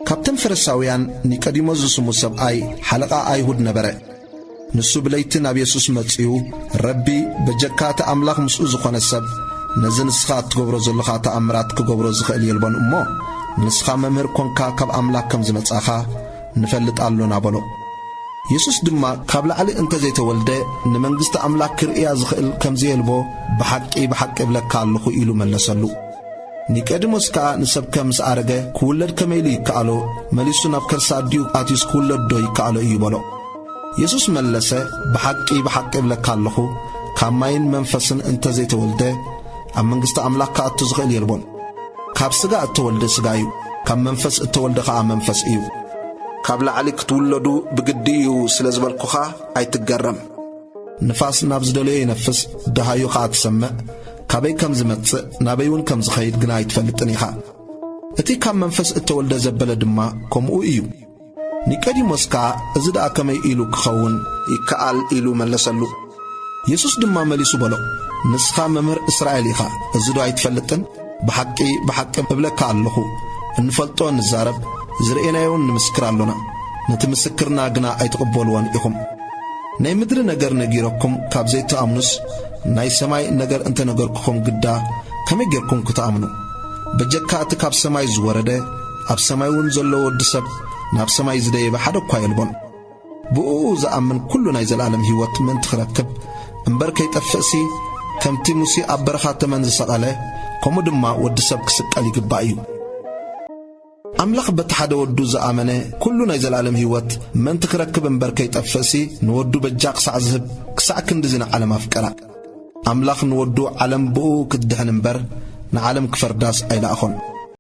ካብቶም ፈሪሳውያን ኒቆዲሞስ ዝስሙ ሰብኣይ ሓለቓ ኣይሁድ ነበረ። ንሱ ብለይቲ ናብ የሱስ መጺኡ፣ "ረቢ፣ በጀካ እቲ ኣምላኽ ምስኡ ዝኾነ ሰብ፣ ነዚ ንስኻ እትገብሮ ዘለኻ ተኣምራት ክገብሮ ዝኽእል የልቦን እሞ፣ ንስኻ መምህር ኮንካ ካብ ኣምላኽ ከም ዝመጻኻ ንፈልጥ ኣሎና" በሎ። የሱስ ድማ፣ "ካብ ላዕሊ እንተ ዘይተወልደ ንመንግስቲ ኣምላኽ ክርእያ ዝኽእል ከም ዘየልቦ ብሓቂ ብሓቂ እብለካ ኣለኹ" ኢሉ መለሰሉ። ኒቆዲሞስ ከኣ ንሰብ ከም ምስ ኣረገ ክውለድ ከመይ ኢሉ ይከኣሎ? መሊሱ ናብ ከርሲ ኣዲኡ ኣትዩስ ክውለድ ዶ ይከኣሎ እዩ በሎ። የሱስ መለሰ፣ "ብሓቂ ብሓቂ እብለካ ኣለኹ፣ ካብ ማይን መንፈስን እንተ ዘይተወልደ ኣብ መንግስቲ ኣምላኽ ክኣቱ ዝኽእል የልቦን። ካብ ስጋ እተወልደ ስጋ እዩ፣ ካብ መንፈስ እተወልደ ኸኣ መንፈስ እዩ። ካብ ላዕሊ ክትውለዱ ብግዲ እዩ ስለ ዝበልኩኻ ኣይትገረም። ንፋስ ናብ ዝደለዮ ይነፍስ፣ ደሃዩ ኸኣ ትሰምዕ፣ ካበይ ከም ዝመጽእ ናበይ እውን ከም ዝኸይድ ግና ኣይትፈልጥን ኢኻ። እቲ ካብ መንፈስ እተወልደ ዘበለ ድማ ከምኡ እዩ።" ኒቆዲሞስ ከኣ፣ "እዚ ደኣ ከመይ ኢሉ ክኸውን ይከኣል?" ኢሉ መለሰሉ። የሱስ ድማ መሊሱ በሎ፣ "ንስኻ መምህር እስራኤል ኢኻ፣ እዚ ዶ ኣይትፈልጥን? ብሓቂ ብሓቂ እብለካ ኣለኹ፣ እንፈልጦ ንዛረብ፣ ዝርእናዮውን ንምስክር ኣሎና፣ ነቲ ምስክርና ግና ኣይትቕበልዎን ኢኹም። ናይ ምድሪ ነገር ነጊረኩም ካብ ዘይትኣምኑስ፣ ናይ ሰማይ ነገር እንተ ነገርኩኹም ግዳ ከመይ ጌርኩም ክትኣምኑ? በጀካ እቲ ካብ ሰማይ ዝወረደ፣ ኣብ ሰማይ እውን ዘሎ ወዲ ሰብ ናብ ሰማይ ዝደየበ ሓደ እኳ የልቦን። ብእኡ ዝኣምን ኩሉ ናይ ዘለኣለም ህይወት ምእንቲ ክረክብ እምበር ከይጠፍእሲ፣ ከምቲ ሙሴ ኣብ በረኻ ተመን ዝሰቐለ፣ ከምኡ ድማ ወዲ ሰብ ክስቀል ይግባእ እዩ። ኣምላኽ በቲ ሓደ ወዱ ዝኣመነ ኩሉ ናይ ዘለኣለም ህይወት ምእንቲ ክረክብ እምበር ከይጠፍእሲ፣ ንወዱ በጃ ክሳዕ ዝህብ፣ ክሳዕ ክንድዚ ንዓለም ኣፍቀራ። ኣምላኽ ንወዱ ዓለም ብእኡ ክትድሕን እምበር ንዓለም ክፈርዳስ ኣይለኣኾን።